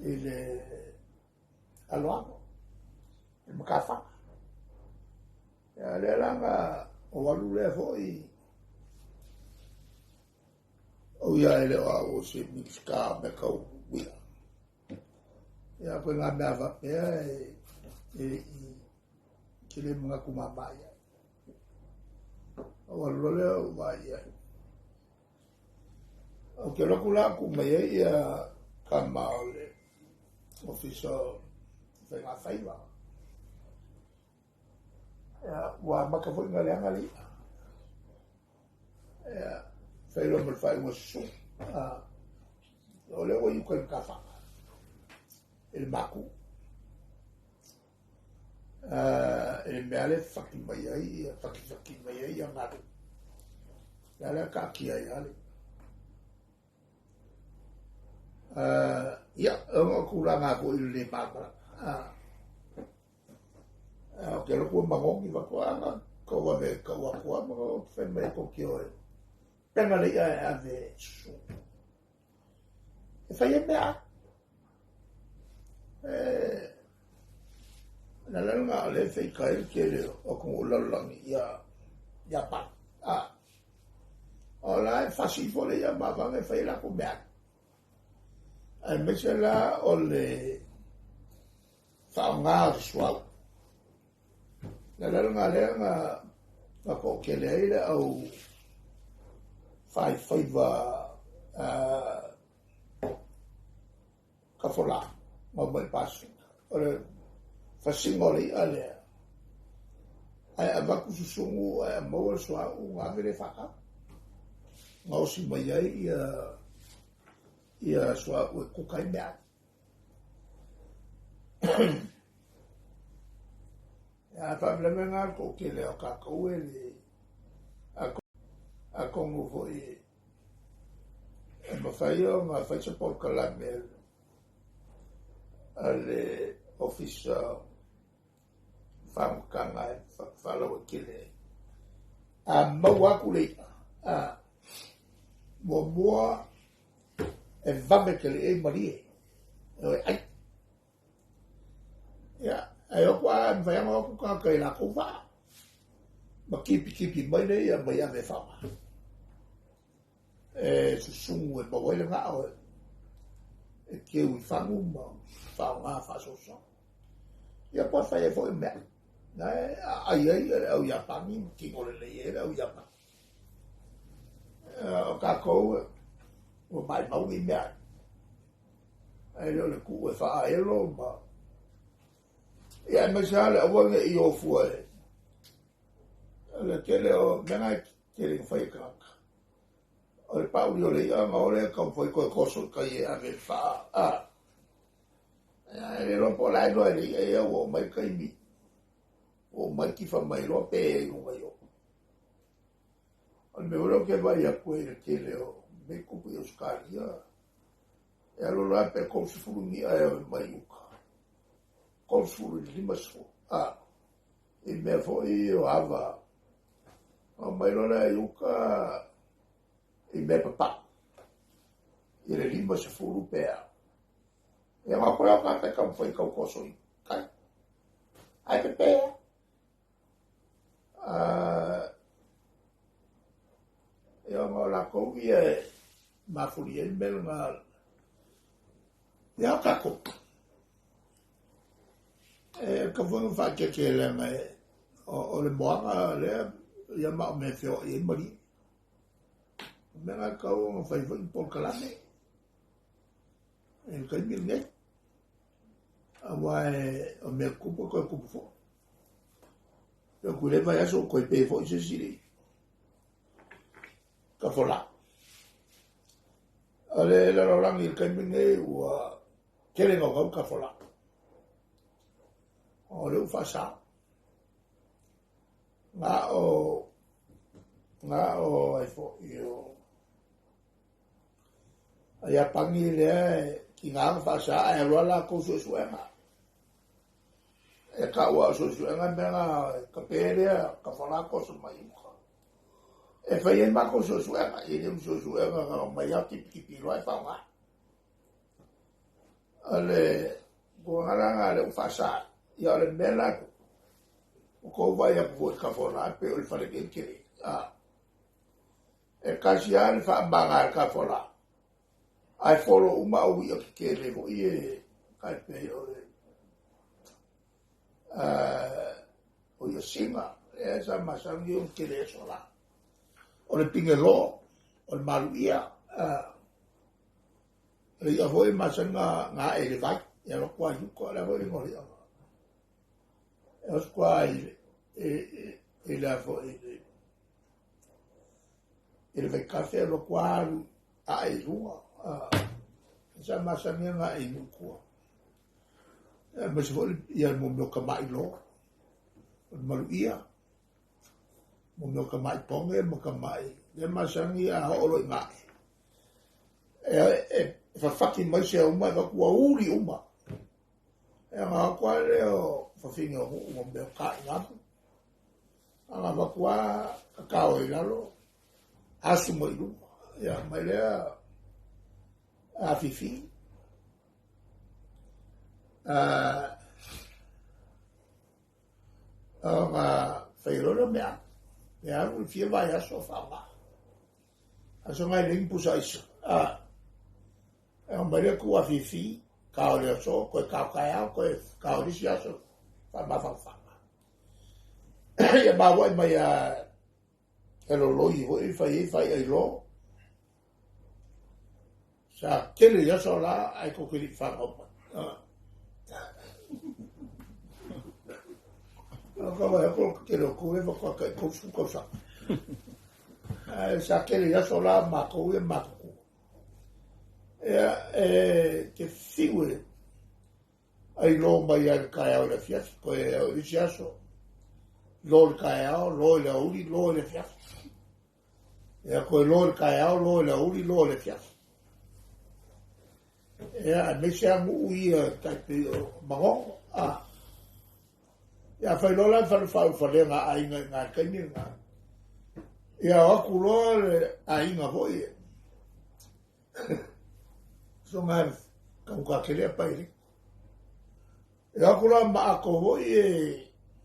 i le aloalo, i le matafaga. Ia lea la na ou alu lea foi, o ia e le o au o se Minisita o mea tau uila. Ia koe ngā mea faapea e le i ke le manatu māmā i ai. Ou alu loa lea ou vaai i ai. Ou te alu atu la tuu mai ai ia tama o le Ofisa o Faiga Faiva. Ia, ua amata foi ona leaga le i'a. Ia, fai loa ma le faaiuga susu. O lea ua i uka i Matafaga, i le maku. I le mea lea e faki mai ai, ia fakifaki mai ai ia galu. Lea la taatia ai lava le. Ia, o ona tulaga foi i le le malamalama. Ou te alu atu magogi faatoaga, tau vave tau atu lava ma fai mai e koki oe. Pega le i'a e ave susu. E fai ai mea. Na le nga o le feika ai le tele o atunuu o le lalolagi ia Iapani. O la e fasi ifo le i'a ma vave e fai ai latou meaai. Aemaise la o le faaaoga o le suauu. O le ala lena lea na toatele ai le au faifaiva kafolā ma omai i Pasefika. O le fasiga o le i'a lea, ae avatu susunu ae maua le suauu ona ave lea faatau. Gaosi mai ai ia suauu e kuka ai meaai. A faalavelave lena le toatele o tatou e le atonu foi e mafai ona fai se polokalame a le Ofisa o Faamotaga e faalauaitele ai. A maua atu le i'a, muamua e vave tele i ai malie, e o e ai. Ia, ae o atu a mafai ona o atu tagata i latou vaa, ma kipikipi mai le i'a mai ave e faaaoga. E susunu e maua ai le gao e keu i fagu ma faaaoga faasoasoa. Ia po o fai ai foi mea. Na e aai ai le au Iapani ma tino lelei ai le au Iapani. O tatou ua maimau nei mea. Ae le o le tuu e faaelo ma ia aemaise lava le aua ne i ofua e o le tele o mea na e tele ina fai e tagata. O le pauli o le i'a ona o lea e taumafai toe toso i tai e ave e faa a. E le iloa po o le a iloa e le i'a ia ua oo mai le taimi ua uma ai tifa mai loa pe i luga i o. O le mea foi lea ou te vaai atu ai i le tele o mea e tupu i Ausetalia, e alu alu lava pe 30 ni i'a e ave mai uta, 30 i le 50, a, i mea foi o ava. Ona omai loa lea i uta i mea papau, i le 50 pe a. Ia ona o atu lea o tagata e taumafai e tau toso i tai. Ae pepe lava. Ia ona o latou ia e mafuli ai le mea lena ia tatou. E tatau foi ona faaeteete leaga o le moana lea ia ma o mea e feoai ai malie. O mea na e tatau ona fai foi ni polokalame i le taimi lenei. Aua o mea tupu e toe tupu foi. E atu i le vaiaso ua toe pe foi se isi i tafola. O le lalolagi i le taimi lenei ua tele naunau tafola. O lea ua faasa. Na o ai foi o a Iapani lea e tiga ona faasa ae alu lava latou suesuega. E taua o suesuega mea na tape lea tafola toso mai uta. E fai ai matou suesuega, e le o ni suesuega na omai lava tipitipi loa e faaaoga. O le tulaga la lena lea ua faasa. Ia o le mea la ua tou vaai atu foi i tafola e pei o le fale nei tele. E tasi lava le faamaga a le tafola. Ae folo uma au i'a tetele foi e tai pei o le o ia sina e sa masani ona tele aso la. O le pigelo, o le maluia, o le i'a foi masani na ae i le vai, e alu atu lava i uta, o le a foi le igoa o le i'a. E alu atu lava i le foi i le vaitafe, alu atu lava alu ae i luga. Sa masani ona ae i nuu i tua. Aemaise foi ia mo mea o tamailō, o le maluia, mo mea o tamai poge ma tamai, lea masani a oo loa ina ae. E fafati mai sea uma, e avatu ua uli uma. E ona o atu lava lea o fafine o nuu mo mea o tainamu. Ona avatu lava tatao i lalo, asu mai i luga. Ia mai lea afifi. Ona fai loa lea o meaai. E alu le fia vaiaso o faaaoga. Aso nai le pusa aisa. E mai lea tuu afifi, kao le aso, koe kao taeao, koe kao le isi aso, faamafanafana. Ia maua mai a e loloi foi fai ai fai ai lo. Sa tele i aso la ai ko kiri whanau mai. O ka wai ako ke tele o koe whakua kai kousu kausa. Ai sa tele i aso la mākou e mākuku. Ia e te whiu e ai lo mai ai le kaeao i le afiafi, koe o isi aso. Lo le kaeao, lo i le auli, lo i le afiafi. Ia koe lo le kaeao, lo i le auli, lo i le afiafi. Ia aemaise a nuu ia tai pei o Magogo. Ia fai loa la le falefalega a aiga i ngā taimi lena. Ia o atu loa le aiga foi e. So ngā kamuka kele a paele. Ia atu loa ma ako foi e,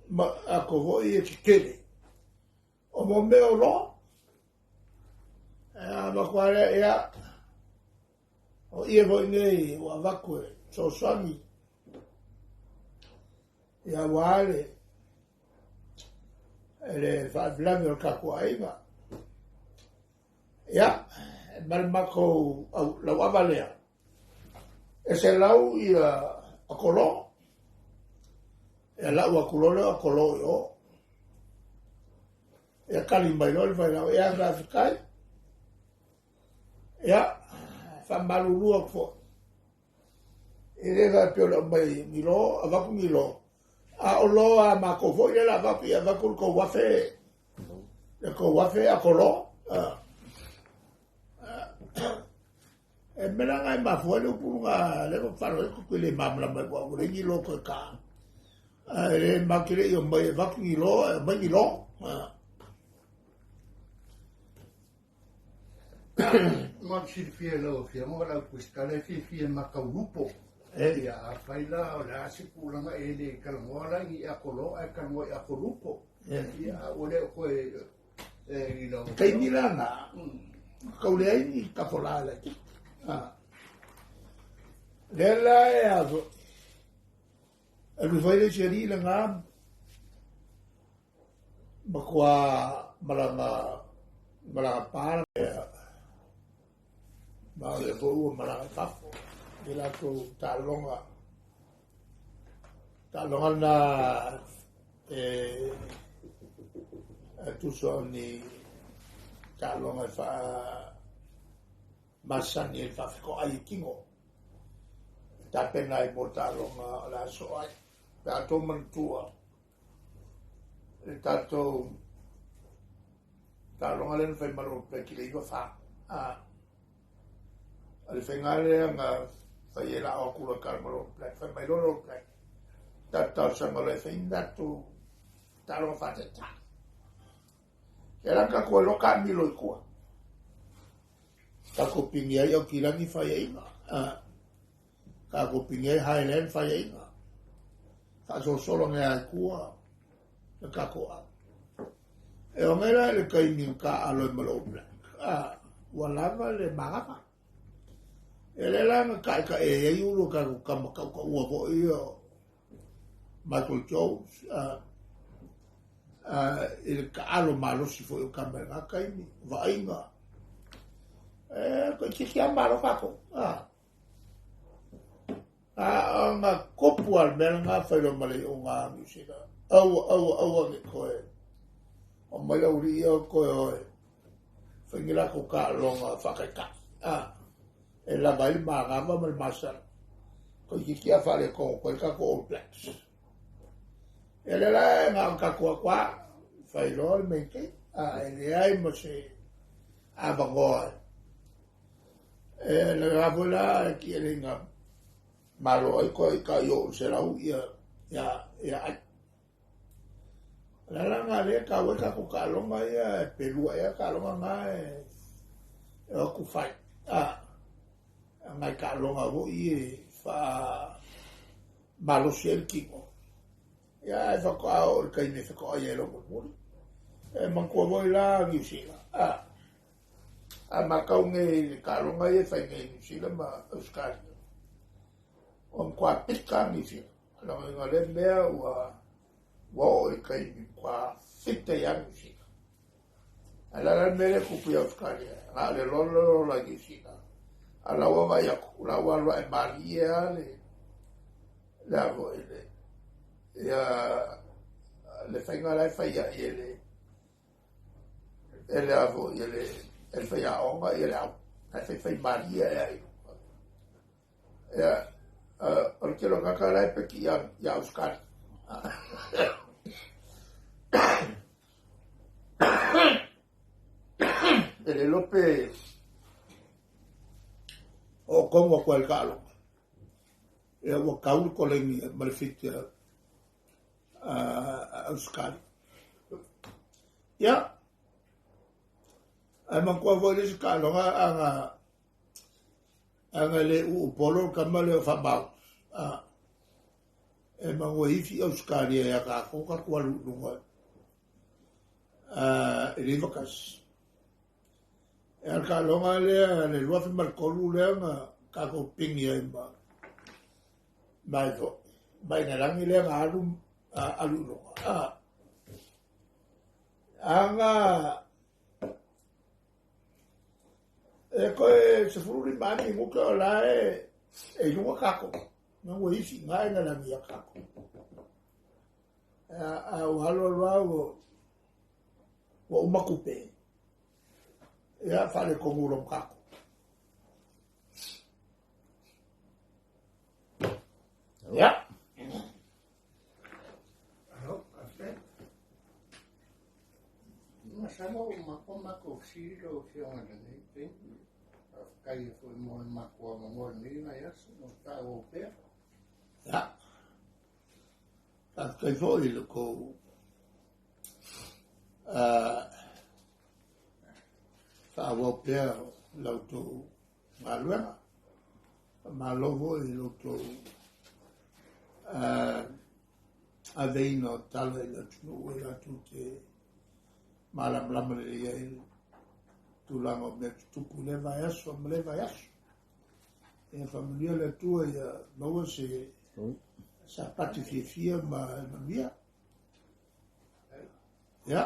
ma ako foi e tetele. O mo mea o loa. Ia makoa lea, ia, o ia foi nei ua avatu e fesoasoani. Ia ua le le faalavelave o le tatou aiga. Ia, ma le matou lauava lea. E 100 ia akolo. E lau aku loa lea o akolo i o. E kali mai loa le failau, e a faafetai. Ia, faamalulu atu foi. E le faapea o le aumai ni lo, avatu ni lo. A o lo a matou foi lea la avatu, ia avatu le tou afe, le tou afe akolo. E mea la e mafua ai le upu luga le ua faalogo atu le malamalama ai ua leai ni lo toe ta. E le matou te le i omai e avatu ni lo, e aumai ni lo. Mo le silafia e lau Afioga, o le au Tusitala e fiafia i makau lupo. Ia, afai la o le a se tulaga e le talanoa la i ni ato lo, ae talanoa i ato lupo. Ia, a ua le o toe i lau Afioga. Taimi la na, kau leai ni tafolā laitiiti. Lea la e a foi, alu fai le isi alii lena, matua malaga malaga pa ia ma o lea foi ua malaga i fafo i latou taaloga taaloga na e e tusa o ni taaloga e faa masani e faafetoai i tino e tapena ai mo taaloga o le aso ai pe a tou manatua le tatou taaloga lea na fai ma le All Black i le 94. A le faiga lea na fai ai la o atu loa tala ma le All Black, fai mai loa le All Black, tatou talosaga loa e fai ni tatou taaloga faataitai. E la tatou ai loa taamilo i tua. Tatou pigi ai Aukilani faiaina. Tatou pigi ai Highland faiaina. Faasolosolo ane lava i tua le tatou au. E oo mai la i le taimi na taaalo ai ma le All Black, ua lava le manava. E lea la na taetae ai ulu o tatou tama tautaua foi ia o Michael Jones i le taalo malosi foi o tama i lena taimi, vaaiga. E toeitiiti lava malo tatou. A o na tupu lava le mea lena fai loa ma le iuga a Niu Sila. Aua, aua, aua ne i toe omai aualii ia toe o e fai ni latou taaloga faataitai. E lava ai le manava ma le masalo. Toeitiiti lava faaletonu atu ai le tatou All Blacks. Ia lea la e na o tatou atu lava, fai loa le maintain. E leai ma se avanoa e le la foi la e kiʻeleiga malo ai koe ka i o 100 ia ia ia ai. La la nga le ka wai ka ko taaloga ia e pelua ea taaloga na e e o atu fai. Ngai taaloga foi e faa malosi ai le tino. Ia e faatoa oo i le taimi e fetoai ai loa mulimuli. E manatua foi la Niu Sila. A matau nei i le taaloga ia e fai nei i Niu Sila ma Ausetalia, ua matua pika Niu Sila. Leaga lea mea ua ua oo i le taimi matua fita ai Niu Sila. Ae o le a la le mea lea e tupu i Ausetalia, na o le lola lola i Niu Sila. A o la ua vaai atu, la ua alu ae malie lava le le a foi le ia le faiga la e fai ai e le e le a foi e le e le faiaoga ia le au ae faifai malie ae ai ia o le tele o tagata la e peki ia ia Ausetalia. E le iloa pe oo tonu atu ai le taaloga. Ia ua tau le koleni ma le fiti a Ausetalia. Ia, ae manatua foi le isi taaloga ana ana le uu polo le tama lea o Faamau. E manu e ifi Ausetalia ia tatou tatou alu i luga i le 91. E a le taaloga lea le 2003 lea na tatou pigi ai ma mai foi. Mai Ingelani lea na alu alu i luga. Aga e koe 15 minute o la e E i luga kākou. Na ua isi ngā e lagi a kākou. A ua alu alu lava ua uma tupe. Ia, faaletonu loa ma kākou. Ia. Alo, kafe. Masalo ua maua matou fesili lau Afioga i lenei taimi. Faafetai ai foi mo le matou avanoa i lenei vaiaso o faaauau pea. Ia. Faafetai foi i le tou faaauau pea o la outou galuega. Faamalo foi i lo outou aveina o tala i le atunuu e latou te malamalama lelei ai le tulaga o mea tutupu i lea vaiaso ma lea vaiaso. Ia faamanuia le Atua ia maua se sapati fiafia ma manuia. Ia.